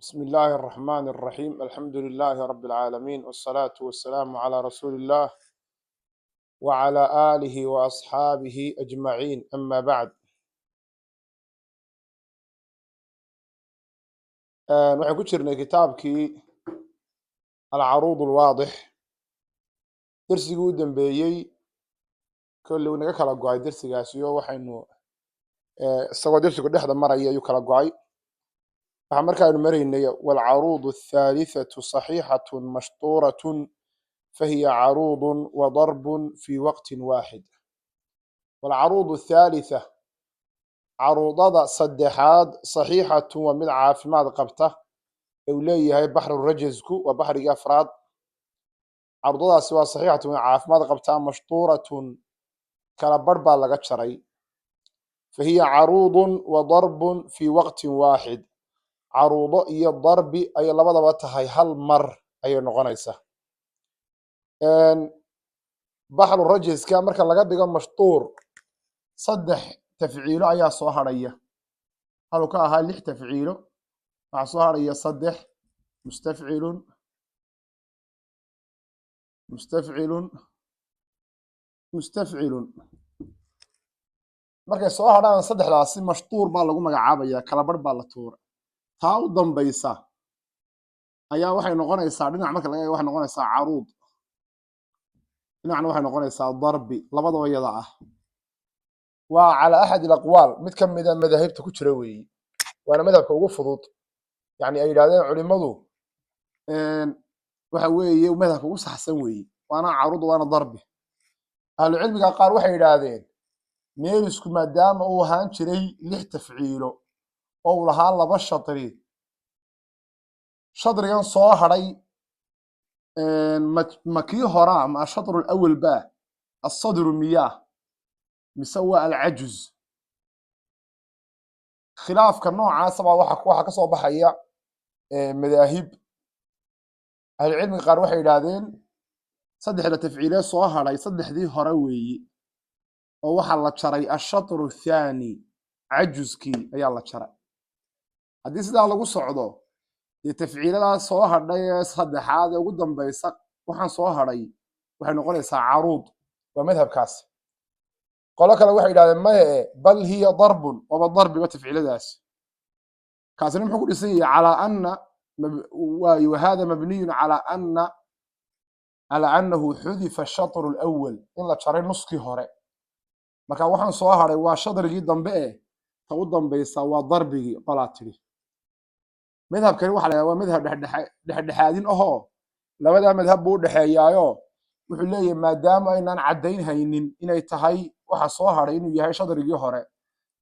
بسم الله الرحمن الرحيم، الحمد لله رب العالمين، والصلاة والسلام على رسول الله وعلى آله وأصحابه أجمعين، أما بعد. Waxaan ku jirnay kitaabkii Alcaruud Alwaadix. Dersigii u dambeeyey kolley uu naga kala go-ay dersigaasi, oo waxaynu isagoo dersigu dhexda maraya ayuu kala go-ay. Waxaa markaaynu maraynay "Waalcaruud athaalithatu saxiixatun mashtuuratun, fahiya caruudun wa darbun fi waqtin waaxid". Waalcaruud athaalitha, caruudada saddexaad, saxiixatun, waa mid caafimaad qabta ee uu leeyahay baxru rajasku, waa baxrigii afraad. Caruudadaasi waa saxiixatun, way caafimaad qabtaa, mashtuuratun, kala barh baa laga jaray. Fahiya caruudun wa darbun fi waqtin waaxid, caruudo iyo darbi ayay labadaba tahay, hal mar ayay noqonaysaa. Baxru rajaska marka laga dhigo mashtuur, saddex tafciilo ayaa soo hadhaya. Haluu ka ahaa lix tafciilo, waxaa soo hadhaya saddex: mustafcilun, mustafcilun, mustafcilun. Markay soo hadhaan saddexdaasi, mashtuur baa lagu magacaabaya, kala barh baa la tuura. Taa u dambaysa ayaa waxay noqonaysaa, dhinac marka laga eego waxay noqonaysaa caruud, dhinacna waxay noqonaysaa darbi, labadaba iyada ah. Waa calaa axad alaqwaal, mid ka mida madaahibta ku jira weeyi, waana madhabka ugu fudud. Yani ay yidhahdeen culimadu waxa weeye madhabka ugu saxsan weeye, waana caruud waana darbi. Ahlucilmiga qaar waxay yidhaahdeen meelisku maadaama uu ahaan jiray lix tafciilo oo uu lahaa laba shatri, shadrigan soo hadhay ma kii horaa, ma ashatru alawal ba asadru miyaa, mise waa alcajuz? Khilaafka noocaasa baa waxa ka soo baxaya madaahib. Ahlucilmiga qaar waxay yidhaahdeen saddexda tafciilee soo hadhay saddexdii hore weeyi, oo waxaa la jaray ashatru thaani, cajuskii ayaa la jaray. Haddii sidaa lagu socdo, dee tafciiladaas soo hadhay ee saddexaad ee ugu dambaysa, waxaan soo hadhay waxay noqonaysaa caruud. Waa madhabkaasi. Qolo kale waxay yidhahdeen maye, bal hiya darbun, waaba darbiba tafciiladaasi. Kaasina muxuu ku dhisan yahay? Calaa ana waayo, wahada mabniyun calaa annahu xudifa shatru lawal, in la jaray nuskii hore. Marka waxaan soo hadhay waa shadrigii dambe eh, ta u dambaysa waa darbigii, qolaa tidhi. Madhabkani waxa la yidhahda waa madhab dhexdhexaadin ahoo labadaa madhab buu u dhexeeyaayo. Wuxuu leeyahay maadaama aynaan caddayn haynin inay tahay waxa soo hadhay inuu yahay shadrigii hore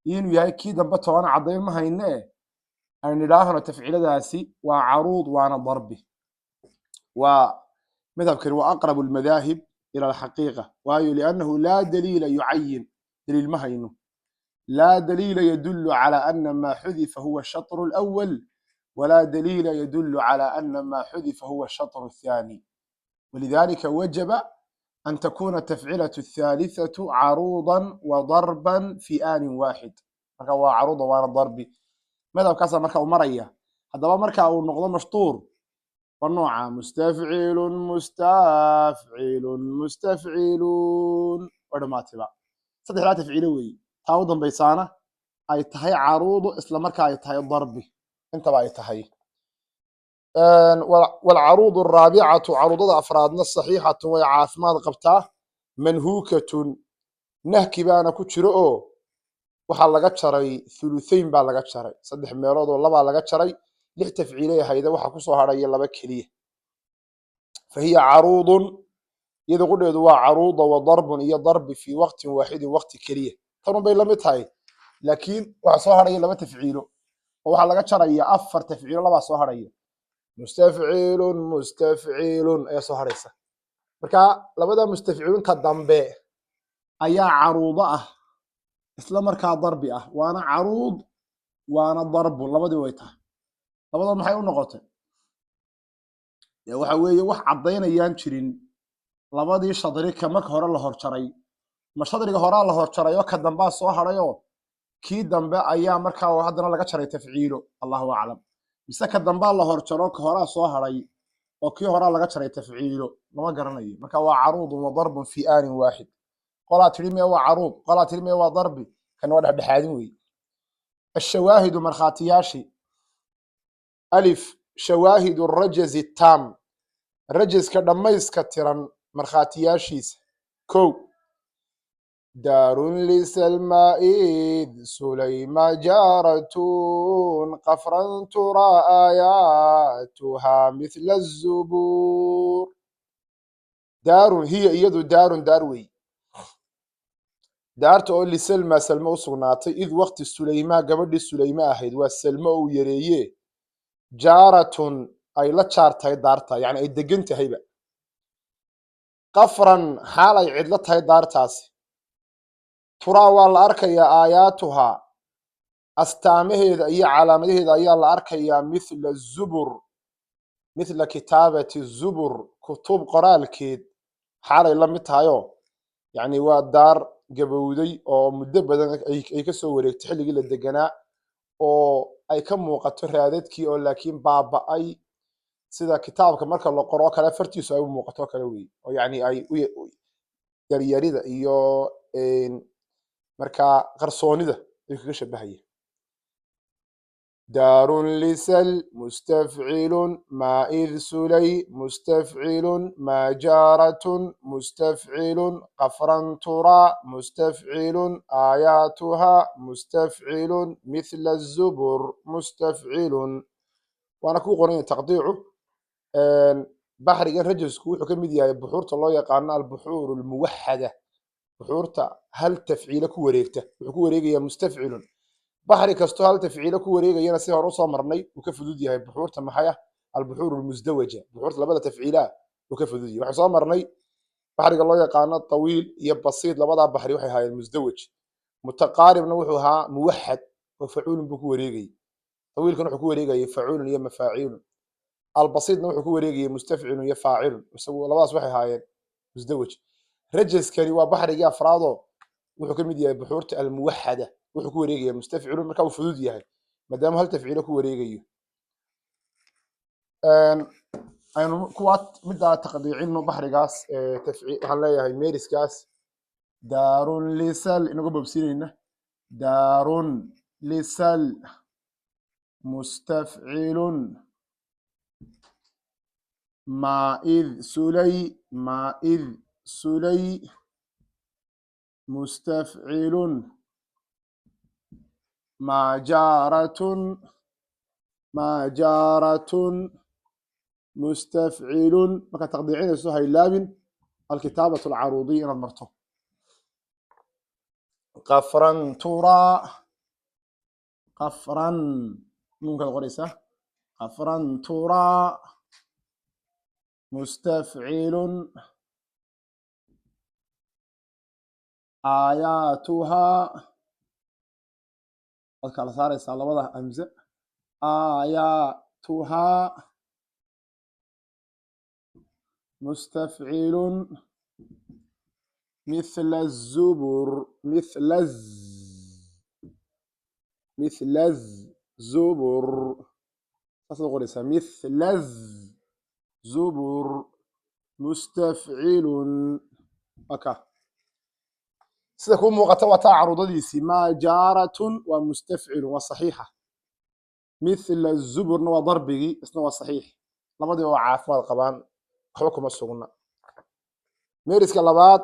iyo inuu yahay kii dambe toona caddayn ma haynee, aynu idhaahno tafciiladaasi waa caruud waana darbi. Waa madhabkani waa aqrabu almadaahib ila alxaqiiqa, waayo liannahu laa daliila yucayin, daliil ma hayno, laa daliila yadulu cala ana maa xudifa huwa shatru alawal, walaa daliila yadulu cala ana maa xudifa huwa shatru athaani, walidalika wajaba an takuna tafcilatu athalithatu caruudan wa darban fi aanin waaxid. Marka waa caruuda waana darbi, madhabkaasa marka uu maraya. Haddaba marka uu noqdo mashtuur waa nooca mustafcilun, mustafcilun, mustafciluun, waa dhamaatayba. Saddexdaa tafciilo weeye, taa u dambaysaana ay tahay caruudu, isla markaa ay tahay darbi, intaba ay tahay. Waalcaruud araabicatu, caruudada afraadna, saxiixatun, way caafimaad qabtaa, manhuukatun, nahki baana ku jiro, oo waxaa laga jaray thuluthayn baa laga jaray, saddex meelood oo labaa laga jaray. Lix tafciilay ahayda, waxaa kusoo hadhaya laba keliya. Fa hiya caruudun, iyada qudheedu waa caruuda, wa darbun, iyo darbi, fii waqtin waaxidin, waqti keliya. Tanun bay la mid tahay, laakiin waxaa soo hadhaya laba tafciilo, oo waxaa laga jaraya afar tafciilo, labaa soo hadhaya: mustafcilun, mustafcilun ayaa soo hadhaysa. Marka labada mustafcilunta dambe ayaa caruudo ah, isla markaa darbi ah, waana caruud waana darbun, labadii way tahay. Labada maxay u noqotay? Dee waxa weeye wax caddaynayaan jirin labadii shadri ka marka hore la horjaray. Ma shadriga horaa la horjaray oo ka dambaa soo hadhayoo kii dambe ayaa markaa haddana laga jaray tafciilo? Allahu aclam. Mise ka dambaa la hor jaro, ka horaa soo hadhay oo kii horaa laga jaray tafciilo? Lama garanayo. Marka waa caruudun wa darbun fi aanin waaxid. Qolaa tidhi mee waa caruud, qolaa tidhi mee waa darbi. Kan waa dhexdhexaadin weeye. Ashawaahidu, markhaatiyaashi. Alif, shawaahidu rajazi taam, rajaska dhammayska tiran markhaatiyaashiisa. Kow, daarun lisalma id sulayma jaaratun qafran turaa aayaatuha mithla الzubur. Daarun, hiya iyadu, daarun daar wey, daarta oo lisalma salme u sugnaatay, id waqti sulaymaa gabadhii Sulayma ahayd, waa Salmo uu yareeye, jaaratun ay la jaar tahay daarta, yani ay degan tahayba, qafran xaal ay cidlo tahay daartaasi, turaa waa la arkayaa, aayaatuhaa astaamaheeda iyo calaamadaheeda ayaa la arkayaa, mithla zubur, mithla kitaabati zubur, kutub qoraalkeed xaalay la mid tahayoo, yacni waa daar gabowday oo muddo badan ay ka soo wareegtay xilligii la deganaa, oo ay ka muuqato raadadkii oo laakiin baaba'ay, sida kitaabka marka la qoro kale fartiisu ay u muuqato kale wey, oo yacni ay u yaryarida iyo markaa qarsoonida ayuu kaga shabahaya. Daarun lisal mustafcilun maa id sulay mustafcilun maa jaaratun mustafcilun qafran turaa mustafcilun aayaatuha mustafcilun mithla zubur mustafcilun. Waana ku qoran taqdiicu. Baxrigan rajasku wuxuu ka mid yahay buxuurta loo yaqaano albuxuur almuwaxada, buxuurta hal tafciilo ku wareegta. Wuxuu ku wareegayaa mustafcilun. Baxri kastoo hal tafciilo ku wareegayana, si hore usoo marnay, uu ka fudud yahay buxuurta maxay ah, albuxuur almusdawaja, buxuurta labada tafciilaha uu ka fudud yahay. Waxaan soo marnay baxriga loo yaqaano tawiil iyo basiid, labadaa baxri waxay ahaayeen musdawaj. Mutaqaaribna wuxuu ahaa muwaxad oo facuulun buu ku wareegayay. Tawiilkana wuxuu ku wareegayay facuulun iyo mafaaciilun. Albasiidna wuxuu ku wareegayay mustafcilun iyo faacilun. Isagu labadaas waxay ahaayeen musdawaj. Rajaskani waa baxrigii afraadoo wuxuu ka mid yahay buxuurta almuwaxada, wuxuu ku wareegaya mustafcilun. Marka uu fudud yahay maadaama hal tafciilo ku wareegayo. Aynu kuwaa middaa taqdiicino baxrigaas waxaan leeyahay meeriskaas daarun lisal inagu bobsinayna. Daarun lisal mustafcilun maa id sulay, maa id sulay mustafcilun maa jaaratun, maa jaaratun mustafcilun. Markaad taqdiicinayso ha ilaabin alkitaabatu alcaruudiya inaad marto. Qafran turaa, qafran nuunkaad qoraysaa, qafran turaa mustafcilun aayaatuhaa, waad kala saaraysaa labada hamze, aayaatuhaa mustafcilun mithla zubur, mithla mithla zubur, saasaad qoraysaa, mithla zubur mustafcilun. Aka sida kuu muuqata waa taa caruudadiisii. Maa jaaratun waa mustafcilun, waa saxiixa. Mithla zuburna waa darbigii, isna waa saxiix. Labadiiba waa caafimaad qabaan, waxba kuma sugna. Meeriska labaad,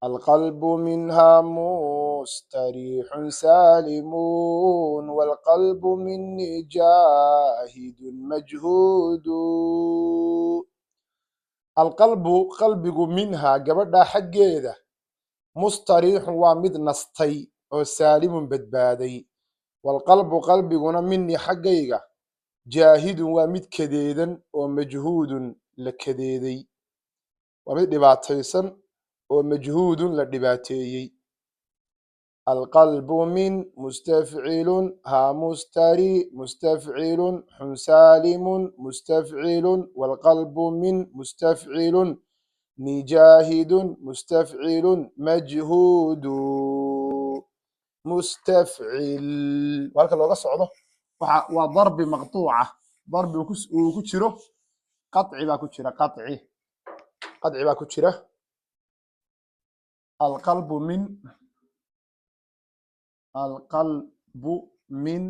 alqalbu minha mustariixun saalimun waalqalbu mini jaahidun majhuudu. Alqalbu qalbigu, minhaa gabadhaa xaggeeda, mustariixun waa mid nastay oo saalimun badbaaday, waalqalbu qalbiguna, minii xaggayga, jaahidun waa mid kadeedan oo majhuudun la kadeeday, waa mid dhibaataysan oo majhuudun la dhibaateeyey. Alqalbu min mustafcilun haa mustari mustafcilun xun saalimun mustafcilun waalqalbu min mustafcilun nijaahidun mustafcilun majhuudu mustafcil. Waa halka looga socdo. Waxa waa darbi maqtuuca, darbi uu ku jiro qaطci baa ku jira, qaطci, qaطci baa ku jira. Alqalbu min, alqalbu min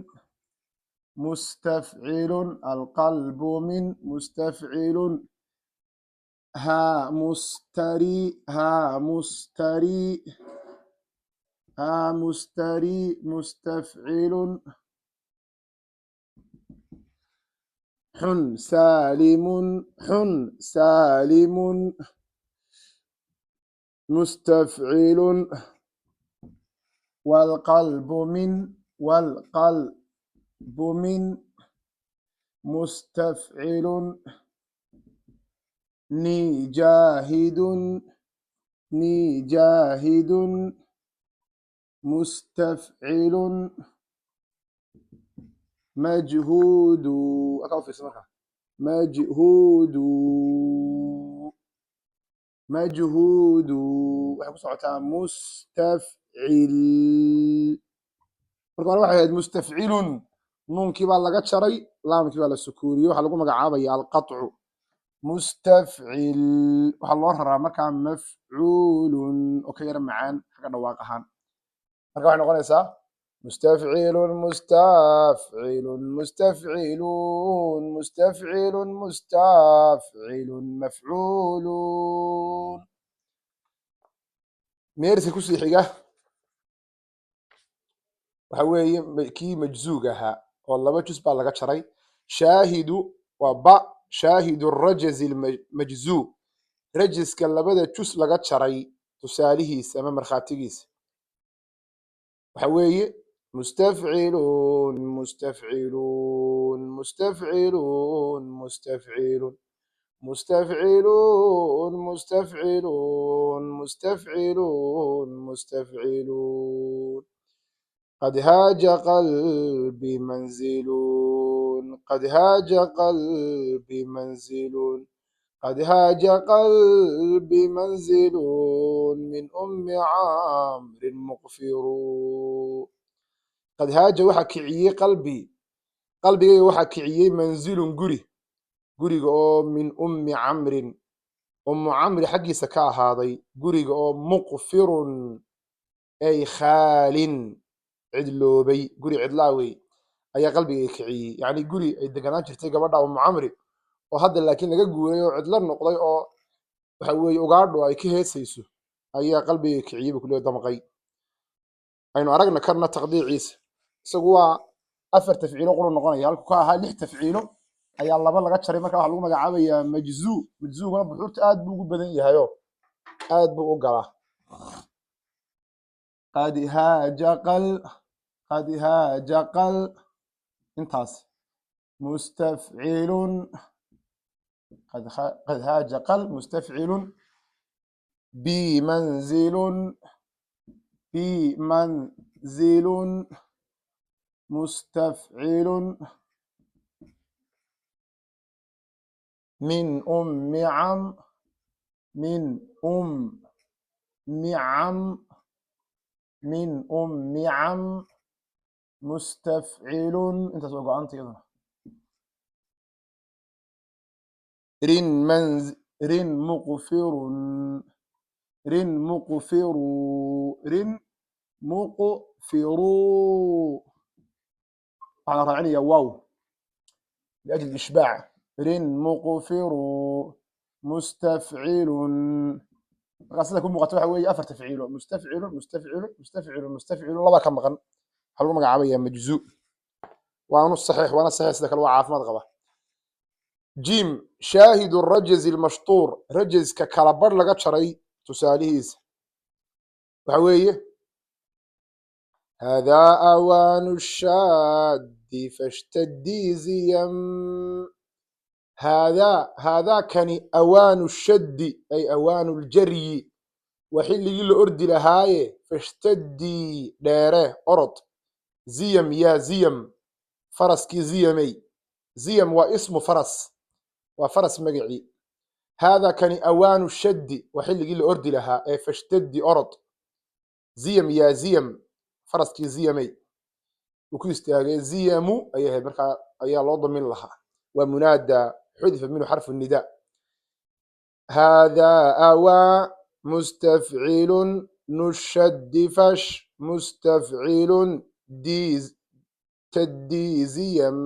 mustafcilun, alqalbu min mustafcilun, ha mustari, ha mustari, ha mustari mustafcilun, xun saalimun, xun saalimun mustafcilun, waalqalbu min, waalqalbu min mustafcilun, ni jaahidun, ni jaahidun mustafcilun, majhuudu. Aka u fiirsa marka, majhuudu, majhuudu waxay ku socotaa mustafcil. Marka hore waxay ahayd mustafcilun, nuunkii baa laga jaray, laamkii baa la sukuuriyey. Waxaa lagu magacaabaya alqaطcu. Mustafcil waxaa loo raraa markaa mafcuulun oo ka yara macaan xagga dhawaaq ahaan. Marka waxay noqonaysaa mustafcilun, mustafcilun, mustafcilun, mustafcilun, mustafcilun, mafcuulun. Meeriska kusii xiga waxa weeye kii majzuug ahaa oo laba juz baa laga jaray. Shaahidu waa ba, shaahidu rajazi majzuu, rajiska labada juz laga jaray tusaalihiisa ama markhaatigiisa waxa weeye mustafcilun, mustafcilun, mustafcilun, mustafcilun, mustafcilun, mustafcilun, mustafcilun, mustafcilun. Qad haaja qalbi manzilun, qad haaja qalbi manzilun, qad haaja qalbi manzilun min ummi camrin muqfiru. Qad haaja waxaa kiciyey, qalbi, qalbigayga waxaa kiciyey, manzilun guri, guriga oo min ummi camrin, ummu camri xaggiisa ka ahaaday, guriga oo muqfirun ay khaalin, cidloobay, guri cidlaa wey ayaa qalbigayga kiciyey. Yacni guri ay deganaan jirtay gabadha ummu camri oo hadda laakiin laga guuray oo cidlo noqday oo waxa weeye ugaadho ay ka heesayso ayaa qalbigayga kiciyey buu kuleeyahay, damqay. Aynu aragna karna taqdiiciisa. Isagu waa afar tafciilo quru noqonaya, halku ka ahaa lix tafciilo ayaa laba laga jaray. Marka waxaa lagu magacaabayaa majzuu. Majzuuguna buxuurta aad buu ugu badan yahayo, aad buu u galaa. Qad haaja qal, qad haaja qal, intaas mustafcilun, qad haaja qal mustafcilun, bi manzilun, bi manzilun mustafcilun, min ummi cam, min ummi cam, min ummi cam mustafcilun. Intaas waa go-aanta iyaduna. Rin manz, rin muqfirun, rin muqfiru, rin muqfiru, waxaa la raacinaya waaw liajli ishbaac. Rin muqfiru mustafcilun. Markaa sida ku muuqata waxa weeye afar tafciilo: mustafcilun, mustafcilun, mustafcilun, mustafcilun. Laba ka maqan, waxaa lagu magacaabaya majzuu. Waanu saxiix, waana saxiix. Sida kale waa caafimaad qaba. Jim, shaahidu rajazi lmashtuur, rajazka kala barh laga jaray tusaalihiisa waxa weeye haadaa awaanu shaaddi fashtadii ziyam. Haadaa, haadaa kani, awaanu shaddi ay awaanu ljaryi, waa xilligii la ordi lahaaye, fashtadii dheere, orod, ziyam yaa ziyam, faraskii ziyamey. Ziyam waa ismu faras, waa faras magacii. Haadaa kani awaanu shaddi, waa xilligii la ordi lahaa ee fashtaddi, orod, ziyam yaa ziyam, faraskii ziyamey. Uu ku istaagay ziyamu ayay ahayd, markaa ayaa loo damin lahaa. Waa munaada xudifa minhu xarfu nidaa. Hada awaa mustafcilun nushadifash mustafcilun diz tadiziyam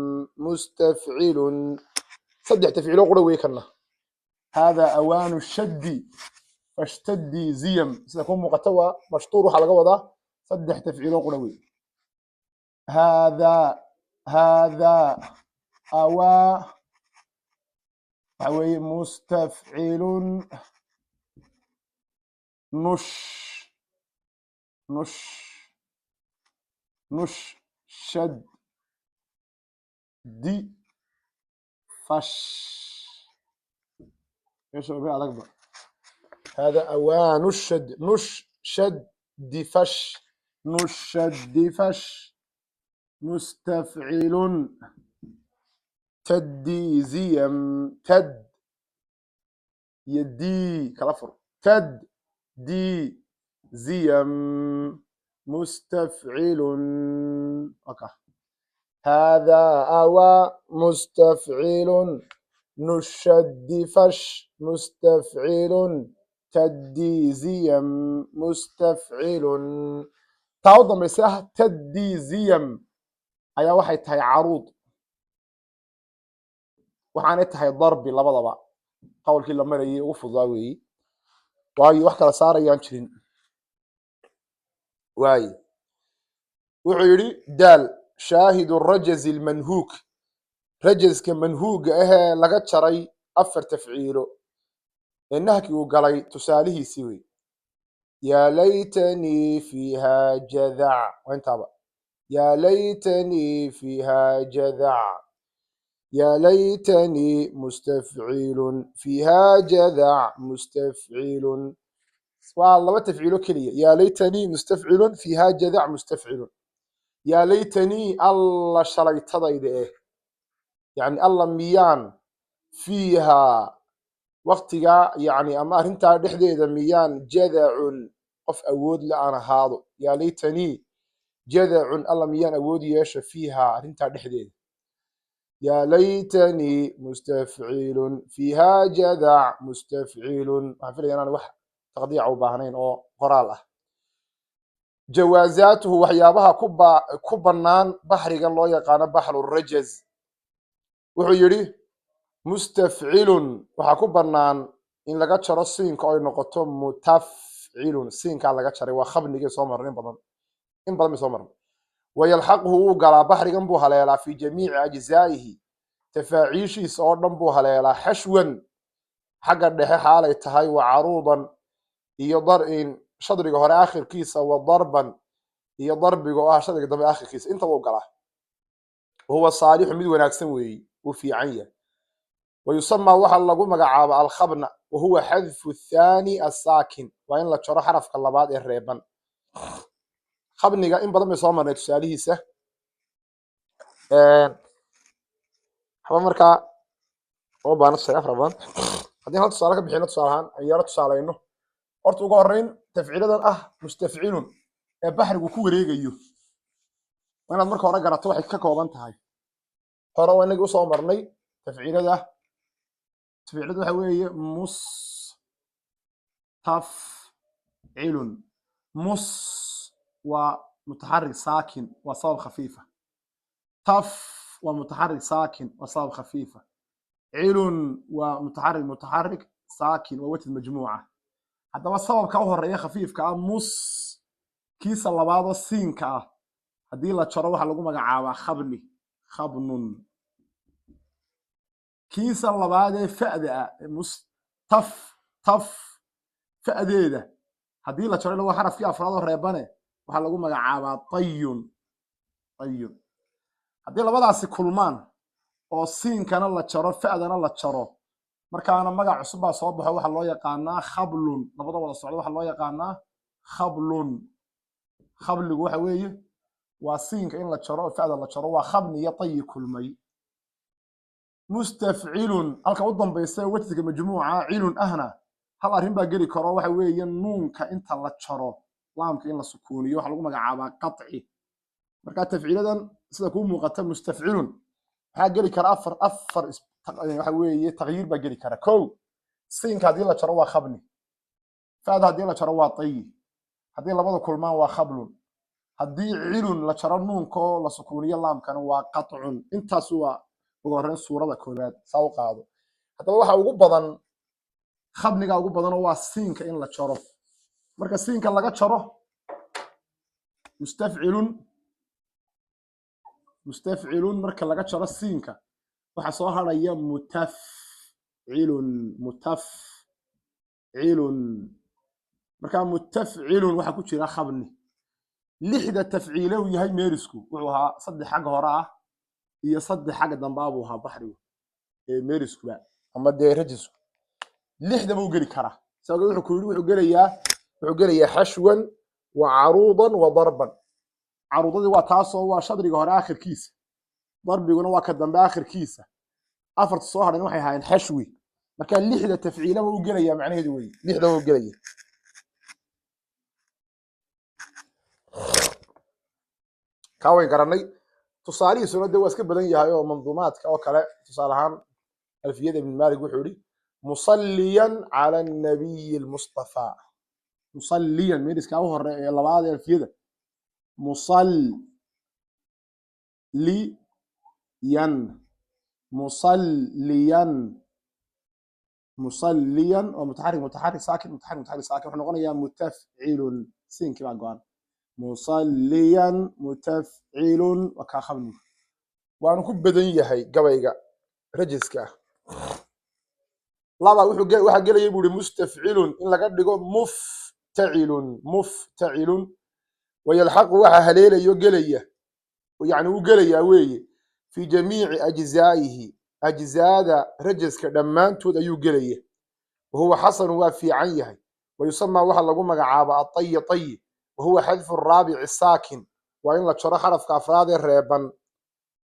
mustafcilun. Saddex tafciilo qura wey kana. Hada awaanu shaddi fashtaddi ziyam, sida ku muuqata waa mashtuur. Waxaa laga wadaa saddex tafciilo qura wey. Hada awaa waxa weeye mustafcilun nush nush nush shad di fash. Meesha waa adagba. Hada awaanu shad nush shad di fash nushad di fash mustafcilun tadiziyam. Tad iyo dii kala fur. Tad di ziyam mustafcilun. Okay. Hada awaa mustafcilun nushaddi fash mustafcilun tadiziyam mustafcilun. Taa u dambaysa ah tadiziyam ayaa waxay tahay caruud, waxaanay tahay darbi labadaba. Qowlkii la marayay ugu fududaa weeyi, waayo wax kala saarayaan jirin. Waaye wuxuu yidhi daal shaahidu rajazi lmanhuuk, rajaska manhuuga ahee laga jaray afar tafciilo ee nahki uu galay tusaalihiisii wey. Yaa laytanii fiiha jadac, waa intaaba. Yaa laytanii fiiha jadac, yaa laytanii mustafcilun fiiha jadac mustafcilun, waa laba tafciilo keliya. Yaa laytanii mustafcilun fiiha jadac mustafcilun. Yaa laytanii, alla shalaytadayda eh, yani alla miyaan, fiihaa waktigaa, yani ama arrintaa dhexdeeda miyaan, jadacun qof awood la aan ahaado. Yaa laytanii jadacun, alla miyaan awood yeesha, fiihaa arrintaa dhexdeeda. Yaa laytanii mustafcilun fiiha jadac mustafcilun. Waxaan filaya inaan wax taqdiica u baahnayn oo qoraal ah. Jawaazaatuhu, waxyaabaha ku bannaan baxrigan loo yaqaano baxru rajaz. Wuxuu yidhi mustafcilun waxaa ku bannaan in laga jaro siinka oy noqoto mutafcilun. Siinkaa laga jaray waa khabnigii soo marnay in badan, in badan bay soo marnay. Wayalxaquhu, wuu galaa baxrigan, buu haleelaa, fi jamiici ajzaa'ihi, tafaaciishiisa oo dhan buu haleelaa, xashwan xagga dhexe xaalay tahay, wa caruudan iyo darin shadriga hore akhirkiisa, wa darban iyo darbiga oo ah shadriga dambe akhirkiisa, intaba u galaa. Wahuwa saalixu, mid wanaagsan weeyi, wuu fiican yahay. Wayusamaa, waxaa lagu magacaaba alkhabna. Wahuwa xadfu thaani asaakin, waa in la jaro xarafka labaad ee reeban. Khabniga in badan bay soo marnay tusaalihiisa. Waxba markaa uma baahna tusaale afar badan. Haddii hal tusaale ka bixino, tusaale ahaan aan yaro tusaalayno. Horta ugu horreyn tafciiladan ah mustafcilun ee baxrigu ku wareegayo waa inaad marka hore garato waxay ka kooban tahay. Hore waa inagii usoo marnay tafciilada. Tafciilada waxa weeye mustafcilun. Mus waa mutaxarik saakin, waa sabab khafiifa. Taf waa mutaxarik saakin, waa sabab khafiifa. Cilun waa mutaxarik mutaxarik saakin, waa watad majmuuca. Haddaba sababka u horeeya khafiifka ah mus, kiisa labaadoo siinka ah haddii la jaro waxaa lagu magacaabaa khabni, khabnun. Kiisa labaadee fa'da ah mus taf taf, fa'deeda haddii la jaro waa xarafkii afraad oo reebane, waxaa lagu magacaabaa tayun, tayun. Haddii labadaasi kulmaan oo siinkana la jaro, fa'dana la jaro, markaana magac cusub baa soo baxo, waxaa loo yaqaanaa khablun. Labada wada socdo waxaa loo yaqaanaa khablun. Khabligu waxa weeye waa siinka in la jaro oo fa'da la jaro, waa khabni iyo tayi kulmay. Mustafcilun halka u dambaysa wajdiga majmuuca cilun ahna hal arrin baa geli karo, waxa weeye nuunka inta la jaro laamka in la sukuuniyo, waxaa lagu magacaabaa qaci. Marka tafciiladan sida kuu muuqata, mustafcilun maxaa geli kara? Afar waxa weeye taqyiir baa geli kara. Kow, siinka haddii la jaro waa khabni, fa'da haddii la jaro waa tayi, haddii labada kulmaan waa khablun, haddii cilun la jaro nuunka oo la sukuuniyo laamkana waa qatcun. Intaas waa ugu horreyn suurada koowaad, saa u qaado. Haddaba waxa ugu badan khabniga ugu badanoo waa siinka in la jaro. Marka siinka laga jaro mustafcilun, mustafcilun marka laga jaro siinka, waxaa soo harhaya mutafcilun. Mutafcilun, marka mutafcilun waxaa ku jira khabni. Lixda tafciile uu yahay meerisku wuxuu ahaa saddex xagga hore ah iyo saddex xagga dambe ah buu ahaa baxrigu ee meeriskuba ama dee rajisku. Lixda buu geli karaa. Sababta wuxuu ku yidhi wuxuu gelayaa xashwan wa caruudan wa darban. Caruudadii waa taasoo waa shadriga hore akhirkiisa, darbiguna waa ka dambe akhirkiisa. Afarta soo hadhan waxay ahaayeen xashwi. Marka lixda tafciilaba u gelaya macnaheedu weye lixda u gelaya. Kaa way garanay. Tusaalihiisuna de waa iska badan yahay oo manduumaadka oo kale, tusaale ahaan Alfiyada Ibn Malik wuxuu yihi: musalliyan cala annabiyi almustafaa. Musalliyan meeriskaa u hore ee labaad ee alfiyada, musalliyan, musalliyan, musalliyan oo mutaxarik, mutaxarik saakin, mutaxarik, mutaxarik saakin, wuxuu noqonayaa mutafcilun. Siinkii baa go-an. Musalliyan mutafcilun waa kaa khabnigu, waanu ku badan yahay gabayga rajiska ah. Laba, waxaa gelaya buu ihi mustafcilun in laga dhigo muftacilun. Muftacilun wayalxaqu, waxaa haleelayo gelaya, yani uu gelayaa weeye, fi jamiici ajzaa'ihi, ajzaada rajaska dhammaantood ayuu gelaya. Wahuwa xasanu, waa fiican yahay. Wayusamaa, waxaa lagu magacaaba aطayi, tayi. Wahuwa xadfu raabici saakin, waa in la jaro xarafka afraad ee reeban.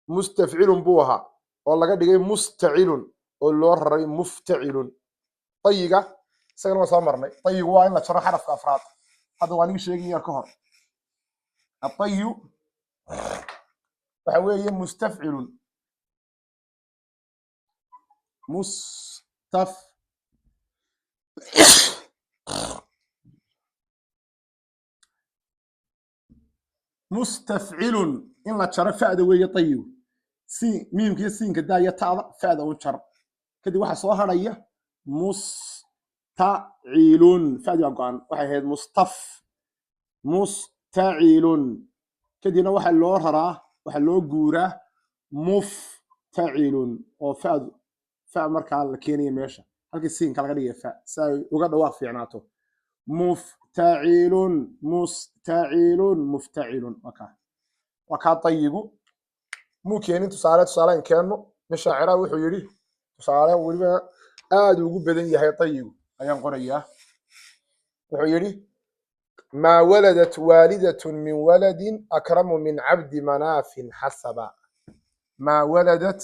Mustafcilun buu ahaa oo laga dhigay mustacilun oo loo raray muftacilun. Tayiga isagana waa soo marnay. Tayigu waa in la jaro xarafka afraad. Hadda waa nigi sheegin yar ka hor. Atayu waxa weeye mustafcilun, mustafcilun in la jaro fa'da weeye tayigu. Siin, miimkiyo siinka daaya, ta'da fa'da u jar. Kadib waxaa soo harhaya mustacilun. Fa'di baa go-an, waxay ahayd mustacilun. Kadibna waxaa loo raraa, waxaa loo guuraa muftacilun oo fa'du fa markaa la keenaya meesha halkii siinka laga dhigaya fa si ay uga dhawaaq fiicnaato. Muftacilun, mustacilun, muftacilun, waa kaa, waa kaa tayigu. Muu keenin tusaale. Tusaaleyn keenno. Nin shaacira wuxuu yidhi, tusaale weliba aad ugu badan yahay tayigu ayaan qorayaa. Wuxuu yidhi: maa waladat waalidatun min waladin akramu min cabdi manaafin xasaba. Maa waladat,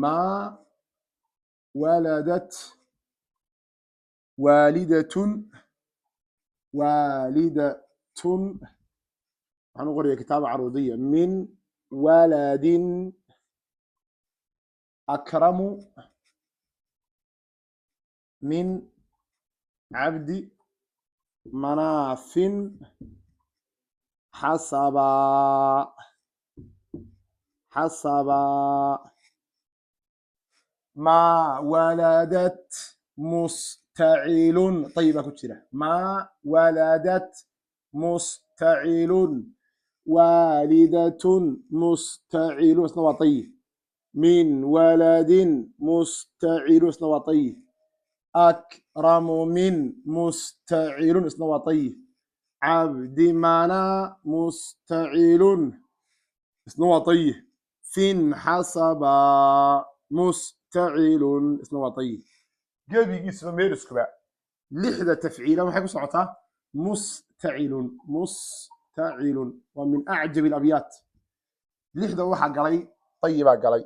maa waladat waalidatun, waalidatun, waxaan u qoraya kitaaba caruudiya, min waladin akramu min cabdi manaafin xasabaa, xasabaa. Maa waladat mustacilun, ayib baa ku jira. Maa waladat mustacilun waalidatun mustacilun, isna waa ayib. Min waladin mustacilun, isna waa ayib. Akramu min mustacilun, isna waa ayib. Cabdi mana mustacilun, isna waa ayib. Fin xasaba mustacilun, isna waa ayib. Gebigiisuba meeriskuba lixda tafciila waxay ku socotaa mustacilun. Mustacilun waa min acjab alabyaat. Lixda waxaa galay ayibaa galay.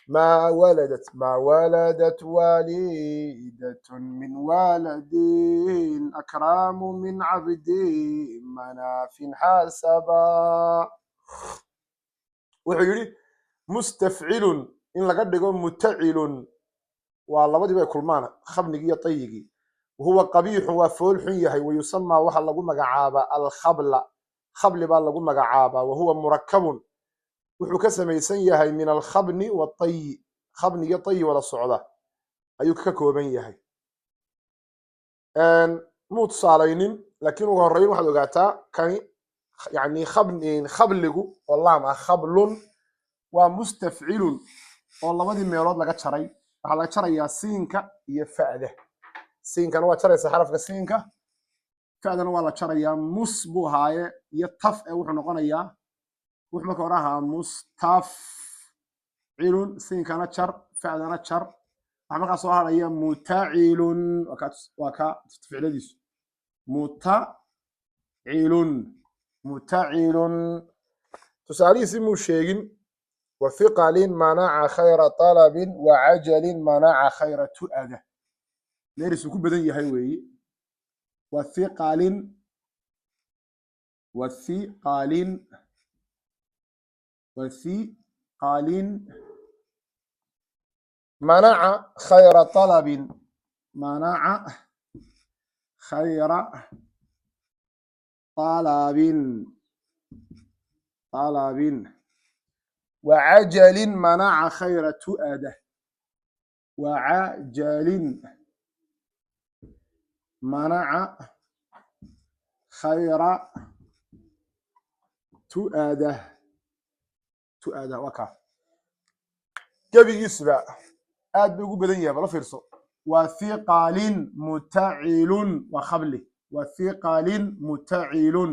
Maa waladat, maa waladat waalidatun min waladin akramu min cabdi manaafin xasaba. Wuxuu yidhi mustafcilun in laga dhigo mutacilun, waa labadiiba ay kulmaan, khabnigii iyo tayigii. Wahuwa qabiixun, waa fool xun yahay. Wayusamaa, waxaa lagu magacaabaa alkhabla, khabli baa lagu magacaabaa. Wahuwa murakabun, wuxuu ka samaysan yahay min alkhabni waatayi, khabni iyo tayi wada socda ayuu ka kooban yahay. Muu tusaalaynin, laakiin ugu horreyn waxaad ogaataa kani yani khabni, khabligu oo laam ah, khablun waa mustafcilun oo labadii meelood laga jaray. Waxaa laga jarayaa siinka iyo fa'da. Siinkana waa jaraysa xarafka siinka, fa'dana waa la jarayaa. Mus buu ahaaye iyo taf ee wuxuu noqonayaa, wuxuu marka hore ahaa mustafcilun. Siinkana jar, fa'dana jar, waxaa markaa soo haraya mutacilun. Waa ka ficladiisu mutacilun, mutacilun. Tusaalihiisi muu sheegin. Wafiqalin manaca khayra talabin wacajalin manaca khayra tu'ada, meerisuu ku badan yahay weeye. Wathiqalin, wathiqalin, wathiqalin manaca khayra talabin, manaca khayra talabin, talabin wacajalin manaca khayra tu'ada, wacajalin manaca khayra tu'ada, tu'ada. Waa kaa gebigiisuba aad bay ugu badan yahay. Bala fiirso: wathiqalin mutacilun, waa khabli. Wathiqalin mutacilun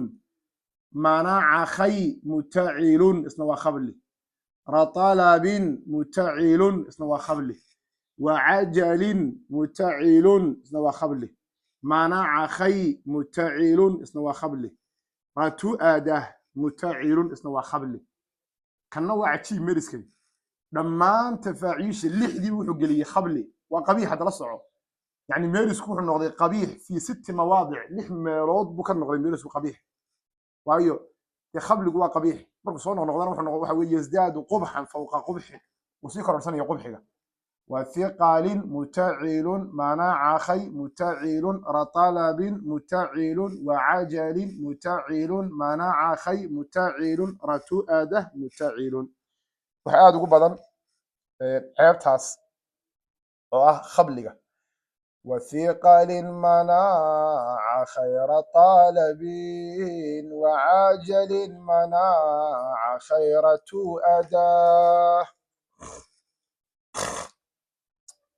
manaca khay mutacilun, isna waa khabli. Ratalabin mutacilun, isna waa khabli. Wacajalin mutacilun, isna waa khabli. Manaca khay mutacilun, isna waa khabli. Ratu'adah mutacilun, isna waa khabli. Kanna waa cajiib meriskani. Dhammaan tafaaciisha lixdii wuxuu geliyey khabli. Waa qabiix, hadda la soco. Yani merisku wuxuu noqday qabiix fii sitti mawaadic, lix meelood buu ka noqday merisku qabiix. Waayo dee khabligu waa qabiix, markuu soo noqnoqdana wuxuu noqon waxa weeye yazdaadu qubxan fawqa qubxin, wuu sii kororsanaya qubxiga. Wathiqalin mutacilun manaca khay mutacilun ratalabin mutacilun wacajalin mutacilun manaca khay mutacilun ratu'adah mutacilun. Waxaa aada ugu badan ceebtaas oo ah khabliga. Wathiqalin manaca khayra talabin wacajalin manaca khayra tu'adah.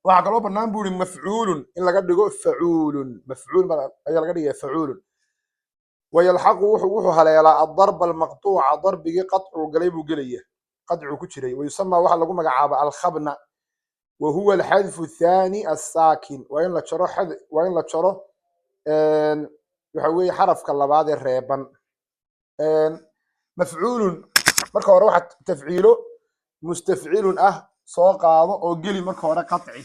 Waxaa kaloo bannaan bu ihi mafcuulun in laga dhigo facuulun. Mafcuul ayaa laga dhigaya facuulun. Wayalxaqu, wuxuu haleelaa adarba almaqtuuca, darbigii qatcuu galay buu gelaya, qadcuu ku jiray. Wayusamaa, waxaa lagu magacaaba alkhabna. Wa huwa alxadfu athaani assaakin, waa in la jaro, waa in la jaro waxa weeye xarafka labaad ee reeban. Mafcuulun marka hore waxaa tafciilo mustafcilun ah soo qaado oo geli marka hore qaci,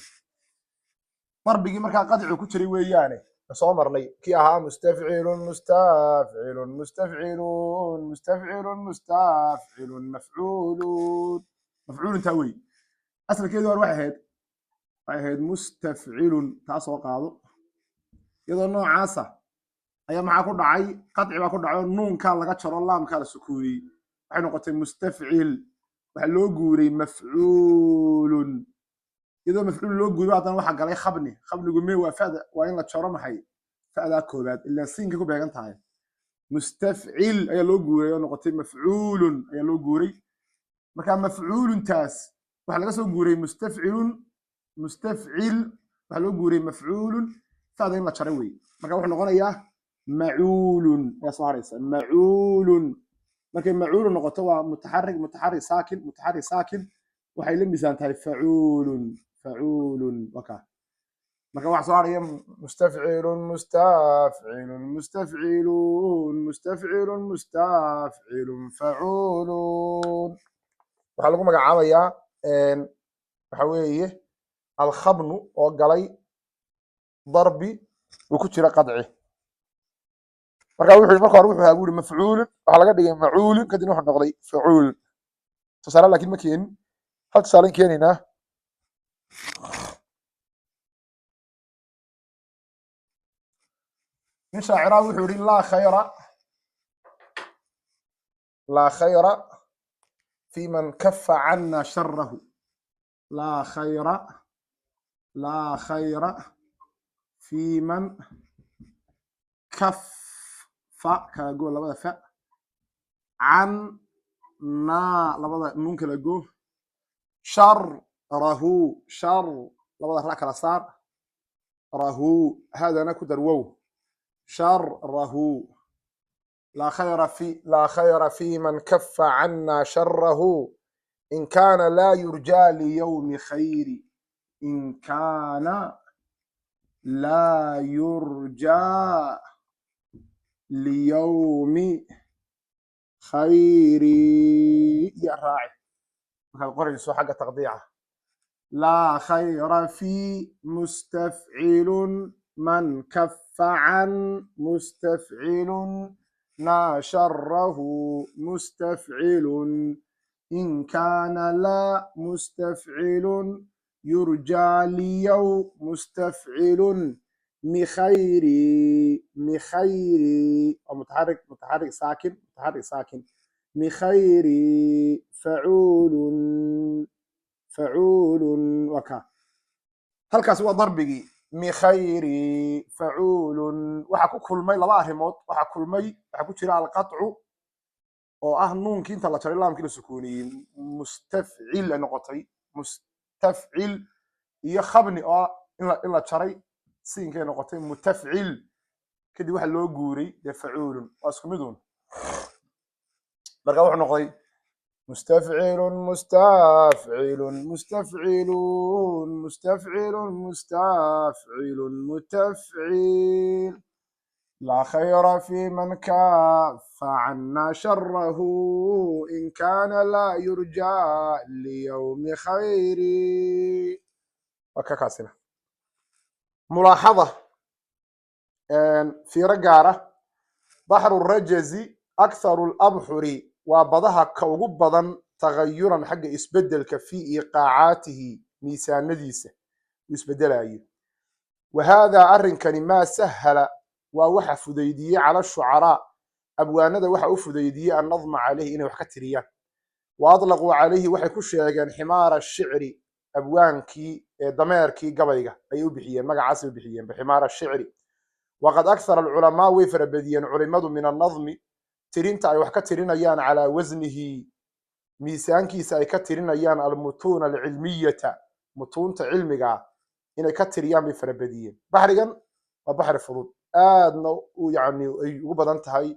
darbigii markaa qadcigu ku jiray weeyaane soo marnay, kii ahaa mustafcilun mustafcilun mustafcilun mustafcilun mustafcilun mafcuulun, mafcuulun taa wey. Asalkeedii hore waxay ahayd mustafcilun. Taa soo qaado iyadoo noocaasa ayaa maxaa ku dhacay? Qaci baa ku dhacay oo nuunkaa laga jaro, laamkaa la sukuuniyey, waxay noqotay mustafcil. Waxaa loo guuray mafcuulun. Iyadoo mafcuul loo guuray haddana waxaa galay khabni. Khabnigu me waa fada, waa in la jaro maxay? Fa'daa koobaad, ilaa siinka ku beegan tahay. Mustafcil ayaa loo guuray oo noqotay mafcuulun ayaa loo guuray. Marka mafcuuluntaas waxaa laga soo guuray mustafcilun, mustafcil waxaa loo guuray mafcuulun, fa'da in la jaro wey. Marka wuxuu noqonayaa macuulun ayaa soo haraysa, macuulun. Markay macuulun noqoto waa mutaxarik, mutaxarik saakin, mutaxarik saakin, waxay la miisaan tahay facuulun, facuulun. Waka marka waxaa soo haraya mustafcilun mustafcilun mustafcilun mustafcilun mustafcilun facuulun. Waxaa lagu magacaabayaa Waxa weeye alkhabnu oo galay darbi uu ku jira qadci. Marka wuxuu yihi, marka hore wuxuu ahaa, buu yihi, mafcuulun, waxaa laga dhigay macuulun, kadibna wuxuu noqday facuul. Tusaale laakiin ma keenin, hal tusaaleen keenaynaa. Nin shaaciraa wuxuu yihi: laa khayra, laa khayra fi man kafa cana sharahu, laa khayra, laa khayra fi man kafa, kala go labada fa, can naa labada nuun kala go, sharahu, shar labada ra kala saar, rahu hadana ku dar wow, sharahu. Laa khayra fi, laa khayra fi man kafa cana sharahu in kaana laa yurjaa liyawmi khayri, in kaana laa yurjaa liyawmi khayri. Ya raaci markaad qorayso xagga taqdiica: laa khayra fi mustafcilun man kafa can mustafcilun na sharahu mustafcilun in kaana laa mustafcilun yurjaa liyow mustafcilun mikhayri, mikhayri waa mutaxarik, mutaxarik saakin, mutaxarik saakin, mikhayri facuulun, facuulun. Waa ka halkaasi, waa darbigii mikhayri facuulun. Waxaa ku kulmay laba arrimood. Waxaa kulmay, waxaa ku jira alqaطcu oo ah nuunkii inta la jaray laamkii la sukuuniyey, mustafcil ay noqotay, mustafcil, iyo khabni oo ah in la jaray siinkay noqotay mutafcil. Kadib waxa loo guuray dee facuulun, waa isku mid un. Marka wuxuu noqday mustafcilun mustafcilun mustafcilun mustafcilun mustafcilun mutafcil. Laa khayra fi man kafa cana sharahu in kana laa yurjaa liyawmi khayri. Waa ka kaasina. Mulaaxada, fiiro gaara: baxru rajazi akharu labxuri, waa badaha ka ugu badan tagayuran xagga isbedelka, fii iqaacaatihi, miisaanadiisa uu isbedelayo. Wa haadaa arrinkani maa sahala, waa waxa fudaydiyey, cala shucaraa, abwaanada waxa u fudaydiyey, annadma calayhi, inay wax ka tiriyaan. Wa aطlaquu calayhi, waxay ku sheegeen, ximaara shicri, abwaankii ee dameerkii gabayga ayay u bixiyeen, magacaasay u bixiyeen biximaara shicri. Waqad akhara alculamaa, way farabadiyeen culimadu, min annadmi, tirinta ay wax ka tirinayaan, calaa wasnihi, miisaankiisa ay ka tirinayaan, almutuuna alcilmiyata, mutuunta cilmiga inay ka tiriyaan bay farabadiyeen. Baxrigan waa baxri fudud, aadna u yani ay ugu badan tahay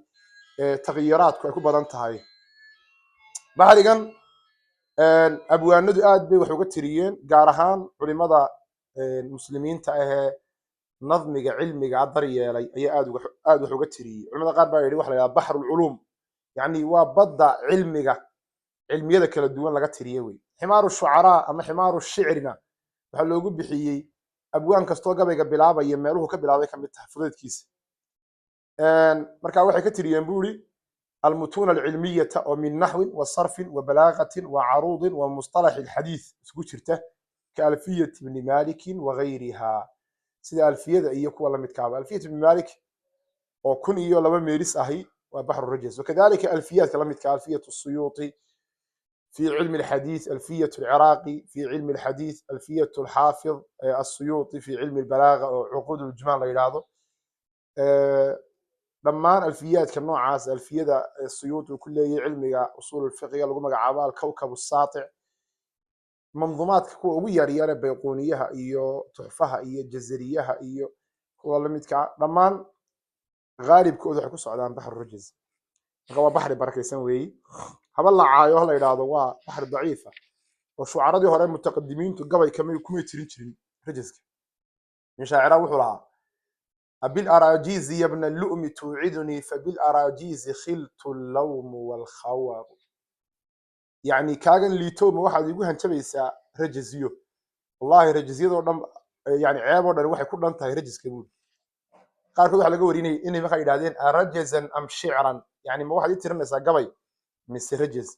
taqyiraadku ay ku badan tahay. Baxrigan abwaanadu aad bay wax uga tiriyeen, gaar ahaan culimada muslimiinta ahee nadmiga cilmiga daryeelay ayaa aad wax uga tiriyey. Culimada qaar baa yidhi waxa la yidhaha baxrulculuum, yacni waa badda cilmiga, cilmiyada kala duwan laga tiriye wey. Ximaaru shucaraa ama ximaaru shicrina waxaa loogu bixiyey abwaan kastoo gabayga bilaabaya meeluhu ka bilaabay ka mid tahay fudaydkiisa. Marka waxay ka tiriyeen, buu yidhi, almutuun alcilmiyata oo min naxwin wa sarfin wa balaagatin wa caruudin wa musطalaxi alxadiis isugu jirta, ka alfiyat ibni malikin wa gayriha, sida alfiyada iyo kuwa lamidkaaba. Alfiyat ibni malik oo 1002 meeris ahi waa baxru rajas. Wakadalika alfiyaadka lamidka, alfiyat suyuuطi في علم الحديث، ألفية العراقي في علم الحديث، ألفية الحافظ السيوطي في علم البلاغة oo عقود الجمال la yidhaahdo, dhammaan alfiyaadka noocaas, alfiyada suyuuti uu ku leeyahay cilmiga usuul fiqiga lagu magacaabo alkawkab الsaatic, manduumaadka kuwa ugu yaryare, bayquuniyaha iyo tuxfaha iyo jazariyaha iyo kuwa lamidka, dhammaan gaalibkooda waxay ku socdaan baxru rajaz. Marka waa baxri barakaysan weeyi. Haba la caayo, ha la yidhaahdo waa baxri daciifa oo shucaradii hore mutaqadimiintu gabay kamay kumay tirin jirin rajaska. Nin shaacira wuxuu lahaa: abilarajiizi ya bna lu'mi tuucidunii, fabilarajiizi khiltu allawmu waalkhawaru. Yacni kaagan liitowma waxaad igu hanjabaysaa. Rajaziyo, wallahi, rajazyadoo dhan, yani ceeb oo dhan waxay ku dhan tahay rajaska buuri. Qaarkood waxaa laga warinayay inay markaa yidhahdeen: "Arajazan am shicran?" Yani ma waxaad ii tirinaysaa gabay mise rajaz?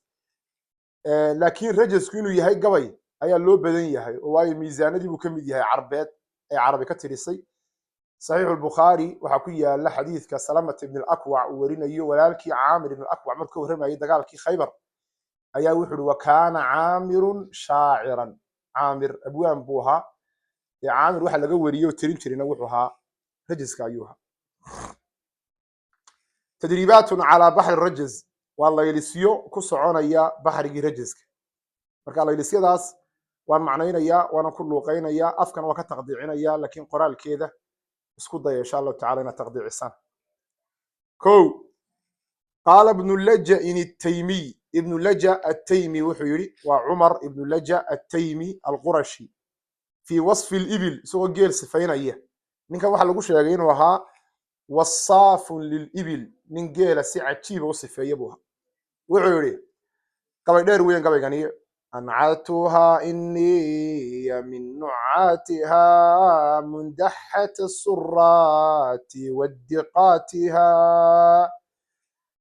Laakiin rajasku inuu yahay gabay ayaa loo badan yahay, oo waayo miisaanadii buu ka mid yahay Carbeed ee Carabi ka tirisay. Saxiixu Albukhaari waxaa ku yaala xadiidka Salamata ibn Alakwac uu warinayo. Walaalkii Caamir ibn Alakwac markuu ka warramayay dagaalkii Khaybar ayaa wuxu uhi: "Wa kaana Caamirun shaaciran." Caamir abwaan buu ahaa. Ee Caamir waxa laga wariyey oo tirin jirayna wuxuu ahaa rajaska ayuu ahaa. Tadriibaatun calaa baxri rajaz, waa laylisyo ku soconaya baxrigii rajaska. Marka laylisyadaas waan macnaynayaa, waana ku luuqaynayaa, afkana waan ka taqdiicinaya, laakiin qoraalkeeda isku daya, insha Allahu tacala, inaad taqdiicisaan. Ko, qaala Ibnu Lajain Ataymiy. Ibnu Laja Ataymi wuxuu yidhi, waa Cumar Ibnu Laja Ataymi Alqurashi, fii wasfi libil, isagoo geel sifaynaya. Ninkan waxaa lagu sheegay inuu ahaa wasaafun lilibil, nin geela si cajiiba u sifeeya buu ahaa. Wuxuu yidhi, gabay dheer weyan gabaygani: "Ancatuhaa iniya min nucaatiha, mundaxat asuraati wadiqaatiha,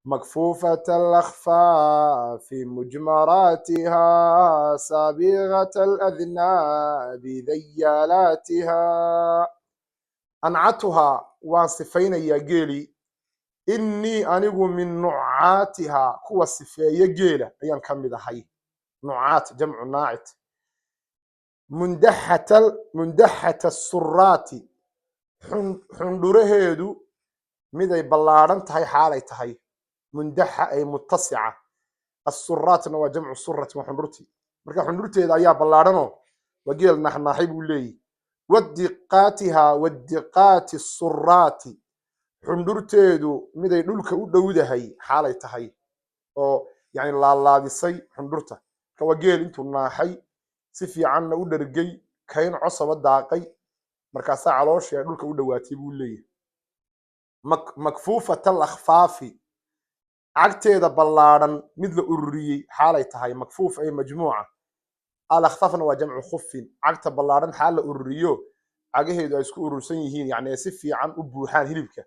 makfuufat alأkhfaafi mujmaraatiha, saabigat aladnaabi dayaalaatiha. Ancatuhaa, waan sifaynayaa geelii. Innii, anigu, min nucaatihaa, kuwa sifeeye geela ayaan ka mid ahay. Nucaat jamcu naacit. Mundaxata asuraati, xundhuraheedu miday ballaadhan tahay xaalay tahay. Mundaxa ay muttasica. Asuraatna waa jamcu surati, waa xundhurtii. Marka xundhurteeda ayaa ballaadhanoo waa geel naxnaaxay buu leeyahy. Wadiqaatiha, wadiqaati suraati, xundhurteedu miday dhulka u dhowdahay xaalay tahay, oo yani laalaadisay xundhurta. Marka waa geel intuu naaxay si fiicanna u dhergay, kayn cosaba daaqay, markaasaa calooshii ay dhulka u dhowaatay buu leeyahay. Makfuufat alakhfaafi, cagteeda ballaadhan mid la ururiyey xaalay tahay. Makfuuf ay majmuuca, alakhfafna waa jamcu khufin. Cagta ballaadhan xaal la ururiyo, cagaheedu ay isku urursan yihiin, yani ay si fiican u buuxaan hilibka.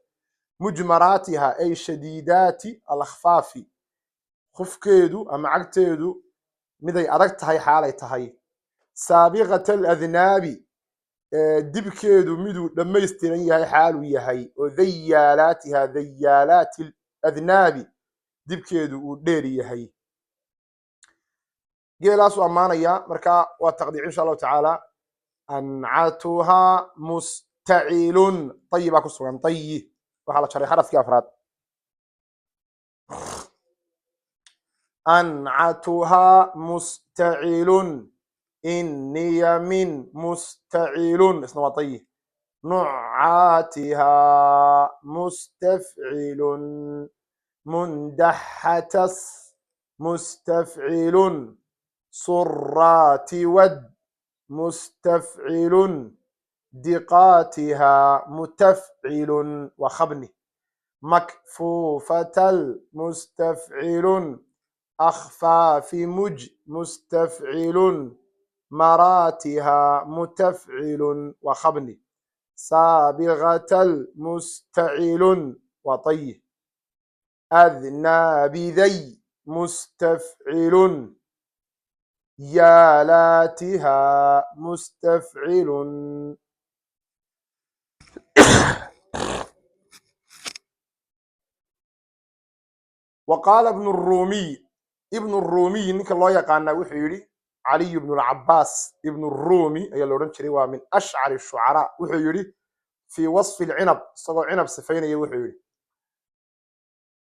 Mujmaraatiha ay shadiidaati alakhfaafi, khufkeedu ama cagteedu miday adag tahay xaalay tahay. Saabiqat aladnaabi, dibkeedu miduu dhammaystiran yahay xaaluu yahay, oo dayaalaatiha, dayaalaati aladnaabi, dibkeedu uu dheer yahay. Geelaasuu ammaanayaa. Marka waa taqdiic, insha Allahu tacaala. Ancatuhaa mustacilun, tayibaa ku sugan. Tayi waxaa la jaray xarafkii afraad. Ancatuhaa mustacilun, iniya min mustacilun, isna waa tayi. Nucaatihaa mustafcilun, mundaxatas mustafcilun, suraati wad mustafcilun, diqaatihaa mutafcilun, waa khabni. Makfuufatal mustafcilun, akhfaafi muj mustafcilun, maraatihaa mutafcilun, waa khabni. Saabigatal mustacilun, waa tayi. Adnaabiday mustafcilun, yaalaatihaa mustafcilun. Wa qaala Ibnu Ruumiy. Ibnu Ruumiy ninka loo yaqaanaa wuxuu yidhi, Caliy ibnu Alcabaas Ibnu Ruumi ayaa la odhan jiray, waa min ashcari shucaraa. Wuxuu yidhi fii wasfi alcinab, isagoo cinab sifaynaya, wuxuu yidhi: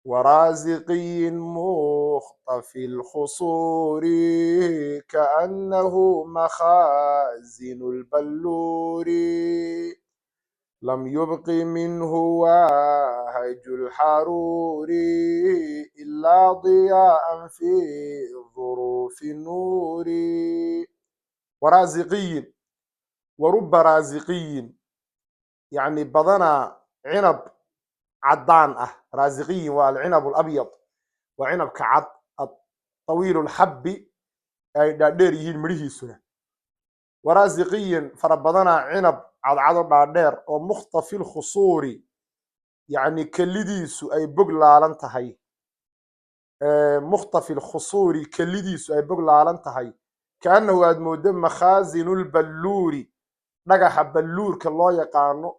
"Waraasiqiyin mukhtafi lkhusuuri, kaannahu makhaazinu lballuuri, lam yubqi minhu wahaju lxaruuri, ilaa diyaa'an fi dhuruufi nuuri." Waraasiqiyin, waruba raasiqiyin, yani badanaa cinab caddaan ah. Raasiqiyin waa alcinab alabyad, waa cinabka cad, atawiilu lxabbi, ay dhaadheer yihiin midhihiisuna. Waraasiqiyin fara badanaa cinab cadcado dhaadheer oo mukhtafi lkhusuuri, yacni kelidiisu ay bog laalan tahay, mukhtafi lkhusuuri, kelidiisu ay bog laalan tahay, kaannahu aad mooddo makhaasinu lballuuri, dhagaxa balluurka loo yaqaano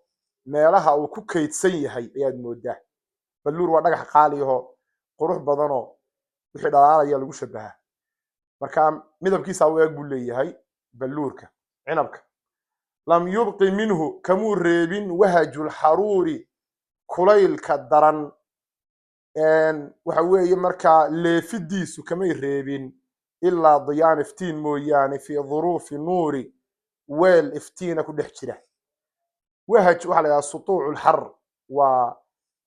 meelaha uu ku kaydsan yahay ayaad mooddaa. Balluur waa dhagax qaaliyahoo qurux badanoo wixii dhalaalaya lagu shabahaa, marka midabkiisa u eeg buu leeyahay balluurka cinabka. Lam yubqi minhu, kamuu reebin, wahajulxaruuri, kulaylka daran waxa weeye markaa leefidiisu kamay reebin, ilaa diyaan, iftiin mooyaane, fii duruufi nuuri, weel iftiina ku dhex jira. Wahaj waxaa la yidhaha sutuucu lxar, waa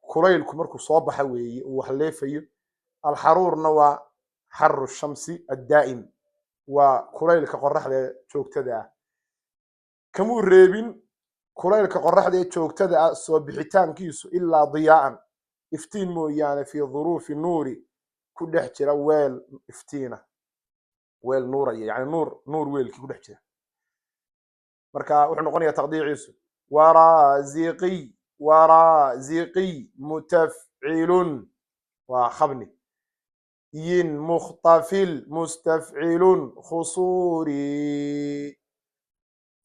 kulaylku markuu soo baxa weeye uu wax leefayo. Alxaruurna waa xaru shamsi addaa'im, waa kulaylka qoraxda ee joogtada ah. Kamuu reebin kulaylka qoraxda ee joogtada ah soo bixitaankiisu ilaa diyaa'an, iftiin mooyaane, fii duruufi nuuri, ku dhex jira weel iftiina, weel nuuraya, yani nuur, nuur weelkii ku dhex jira. Marka wuxuu noqonayaa taqdiiciisu waraziqiy, waraziqiy mutafcilun, waa khabni yin mukhtafil mustafcilun khusuuri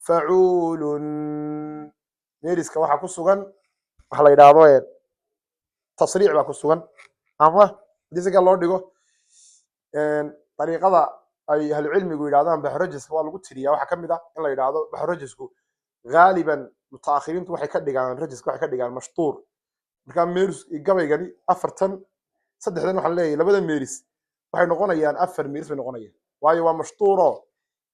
facuulun. Meeriska waxaa ku sugan waxa la yidhaahdo tasriic baa ku sugan, ama haddii si kale loo dhigo, dariiqada ay ahlucilmigu yidhahdaan baxrajiska waa lagu tiriyaa. Waxaa ka mid ah in la yidhaahdo baxrajisku gaaliban mutaakhiriintu waxay ka dhigaan rajiska, waxay ka dhigaan mashtuur. Marka meris gabaygani afartan, saddexdan waxaan leeyahay, labada meris waxay noqonayaan afar meris bay noqonayaan, waayo waa mashtuuro,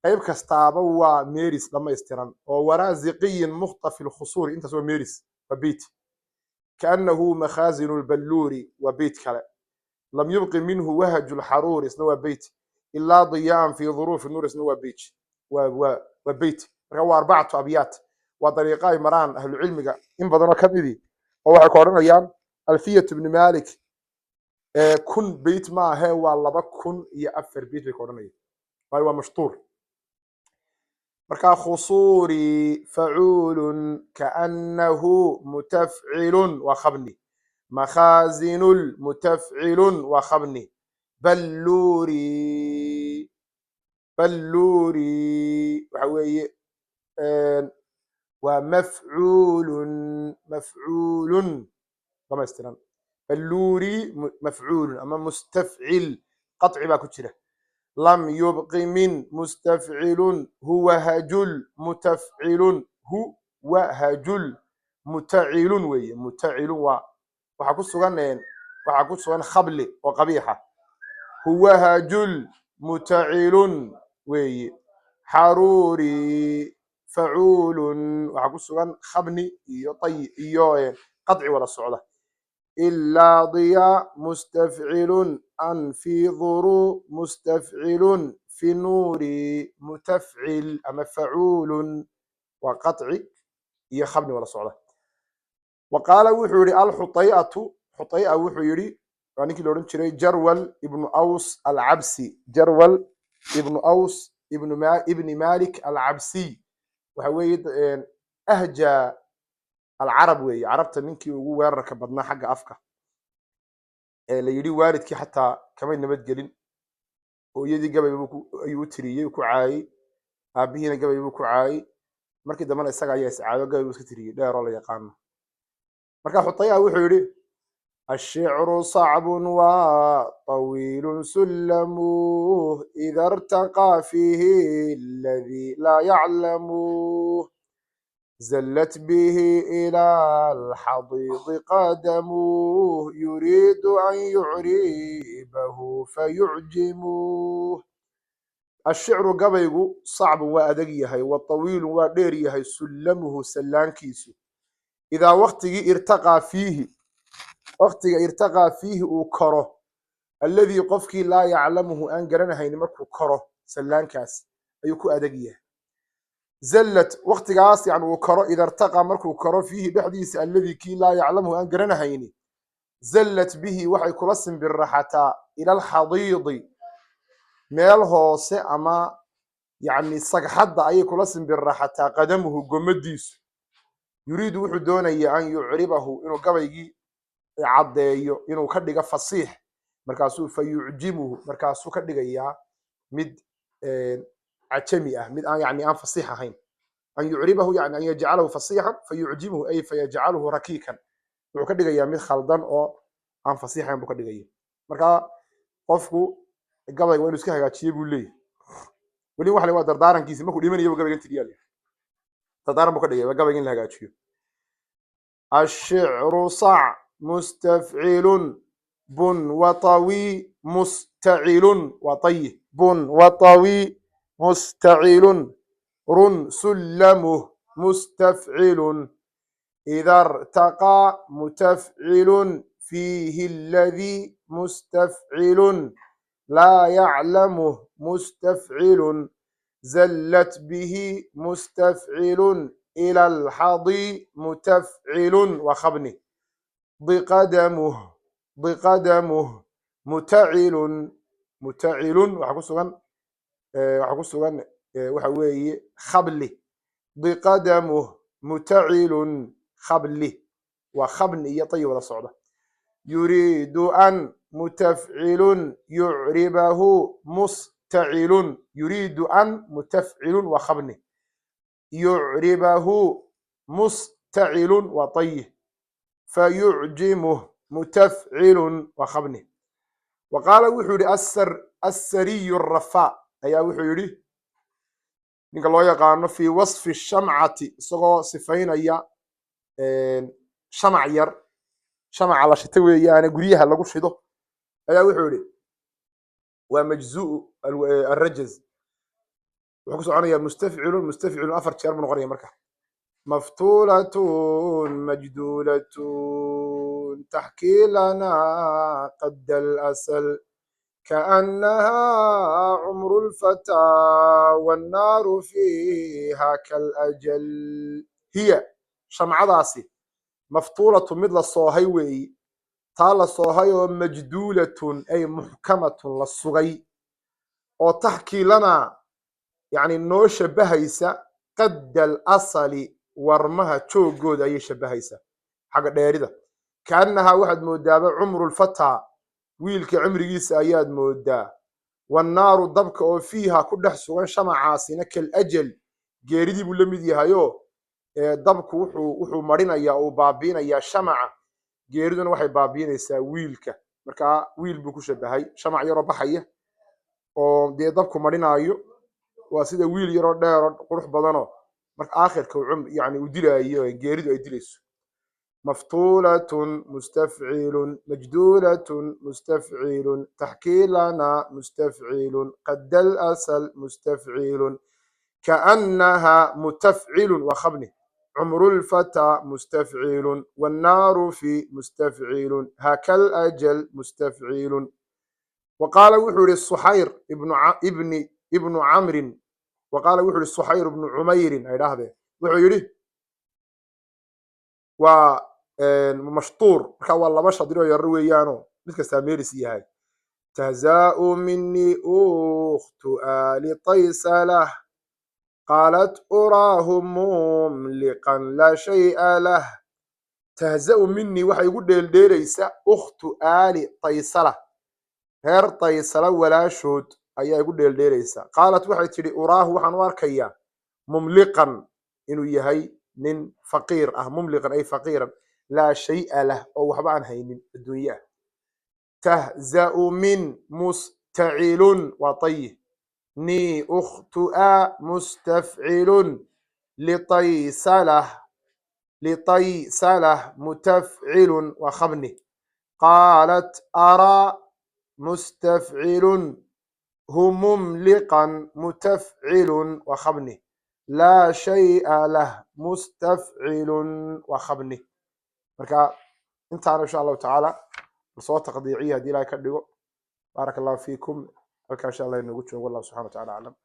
qayb kastaaba waa meris dhammaystiran oo waraaziqiyin mukhtafi lkhusuuri, intaas waa meris, waa beyt. Kaannahu makhaazinu lballuuri waa beyt kale. Lam yubqi minhu wahaju lxaruuri isna waa beyt. Ilaa diyaan fi duruufi nuur isna waa beyt, waa beyt. Marka waa arbacatu abyaat, waa dariiqa ay maraan ahlucilmiga in badanoo ka midii, oo waxay ku odhanayaan Alfiyat ibni Malik 1000 beyt maahe, waa 2004 beyt bay ku odhanayaan, waayo waa mashtuur. Marka khusuuri facuulun, kaannahu mutafcilun waa khabni, makhaazinul mutafcilun waa khabni, balluuri, balluuri waxa weeye waa mafcuulun, mafcuulun dhamaystiran, balluuri mafcuulun ama mustafcil, qaطci baa ku jira. Lam yubqi min mustafcilun, huwa hajul mutafcilun, huwa hajul mutacilun weeye, mutacilun waa waxaa ku sugan khabli oo qabiixa, huwa hajul mutacilun weeye. Xaruuri facuulun, waxaa ku sugan khabni iyo ay iyo qaطci wada socda. Ilaa diyaa mustafcilun an fi dhuru mustafcilun fi nuuri mutafcil ama facuulun, waa qaطci iyo khabni wada socda. Wa qaala, wuxuu yihi alxutayatu, xutaya wuxuu yidhi, waa ninkii la odhan jiray Jarwal ibnu Aws Alcabsi, Jarwal ibnu Aws ibni Malik Alcabsiy, waxa weeye ahja alcarab weeye, carabta ninkii ugu weerarka badnaa xagga afka, ee la yidhi waalidkii xataa kamay nabadgelin, hooyadii gabay ayuu u tiriyey, ku caayey, aabihiina gabay buu ku caayey, markii dambena isaga ayaa iscaayo, gabay buu iska tiriyey dheer oo la yaqaano. Marka Xutaya wuxuu yidhi: الشعر صعب وطويل سلمه، إذا ارتقى فيه الذي لا يعلمه، زلت به إلى الحضيض قدمه، يريد أن يعربه فيعجمه. الشعر gabaygu صعب waa adag yahay, وطويل waa dheer yahay, سلمه sallaankiisu, إذا waqtigii ارتقى فيه, waqtiga ارتقى فيه uu koro, الذي qofkii لا يعلمه aan garanahayni markuu koro sallaankaas ayuu ku adag yahay. زلت waqtigaas yani uu koro, إذا ارتقى markuu koro, فيه dhexdiisa, الذي kii لا يعلمه aan garanahayni, زلت به waxay kula simbirraxataa إلى الحضيض, meel hoose ama Yacni sagxadda ayay kula simbirraxataa qadamuhu, gomadiisu. Yuriidu, wuxuu doonaya, an yucribahu, inuu gabaygii caddeeyo, inuu ka dhigo fasiix. Markaasuu fayucjimuhu, markaasuu ka dhigayaa mid cajami ah, mid aan yani aan fasiix ahayn. An yucribahu, yani an yajcalahu fasiixan. Fayucjimuhu ay fayajcaluhu rakiikan, wuxuu ka dhigayaa mid khaldan oo aan fasiixayn buu ka dhigaya. Marka qofku gabayga waa inuu iska hagaajiye buu leeyahy. Weli waxa la waa dardaarankiisi markuu dhimanayo gabaygan tiriyaal dardaaran buu ka dhigaya, waa gabayga in la hagaajiyo. الشعر صع مستفعل بن وطوي مستعل وطي بن وطوي مستعل رن سلمه مستفعل إذا ارتقى متفعل فيه الذي مستفعل لا يعلمه مستفعل زلت به مستفعل إلى الحضي متفعل وخبنه بقدمه بقدمه متعل متعل. Waxa ku sugan waxa weeye khabli. بقدمه متعل khabli, waa khabni iyo tay wada socda. يريد أن متفعل يعربه مستعل. يريد أن متفعل وخبنه يعربه مستعل وطيه فيعجمه متفعل وخبنه. وقال, wuxuu yihi السري الرفاء ayaa wuxuu yidhi, ninka loo yaqaano, في وصف الشمعة, isagoo sifaynaya shamac yar, shamaca la shito weeyaane guryaha lagu shido, ayaa wuxuu yihi waa majzuu الرجز, wuxuu ku soconaya مستفعل مستفعل, afar jeer buu noqonaya. Marka مفتولة مجدولة تحكي لنا قد الأصل كأنها عمر الفتى والنار فيها كالأجل. هي, shamcadaasi, مفتولة, mid la soohay weeyi, taa la soohay oo مجدولة ay محكمة, la sugay, oo تحكي لنا, yani noo shabahaysa, قد الأصل, warmaha joogooda ayay shabahaysaa xagga dheerida. كأنها, waxaad moodaaba, عمر الفتى, wiilka cimrigiisa ayaad moodaa. والنار, dabka oo فيها, ku dhex sugan shamacaasina, كالأجل, geeridii buu la mid yahayo. Dabku wuxuu marinayaa, uu baabiinayaa shamaca, geeriduna waxay baabiinaysaa wiilka. Markaa wiil buu ku shabahay shamac yaroo baxaya oo dee dabku marinaayo, waa sida wiil yaroo dheeroo qurux badanoo marka aakhirka yani uu dilaayo, geeridu ay dilayso. مفتولة مستفعل مجدولة مستفعل تحكي لنا مستفعل قد الأصل مستفعل كأنها متفعل وخبنه عمر الفتى مستفعل والنار في مستفعل هكا الأجل مستفعل. وقال, wuxuu yihi الصحير ابن ابن ابن عمرو. وقال, wuxuu yihi الصحير بن عمير ay dhahdeen, wuxuu yidhi waa mashtuur. Marka waa laba shadri oo yar weeyaano mid kastaa meeris yahay. تهزاء مني أخت آل طيسلة قالت أراه مملقا لا شيء له. تهزأ مني, waxay igu dheeldheelaysa, أخت آل طيسلة, reer Taysala walaashood ayaa igu dheeldheelaysa. قالت, waxay tidhi, أراه, waxaan u arkayaa, مملقا, inuu yahay nin faqiir ah. مملقا ay فقيرا، لا شيء له, oo waxba aan haynin adduunye ah. تهزأ من مستعل waa طayib ni أخت a مستفعل لطيسلة لطيسلة متفعل وخبنه قالت أرى مستفعل هم مملقا متفعل وخبنه لا شيء له مستفعل وخبنه. Marka intaana insha Allahu tacaala soo taqdiiciya haddii Ilahay ka dhigo. بارك الله فيكم. Halkaa insha Allah inoogu joogo. والله سبحانه وتعالى أعلم.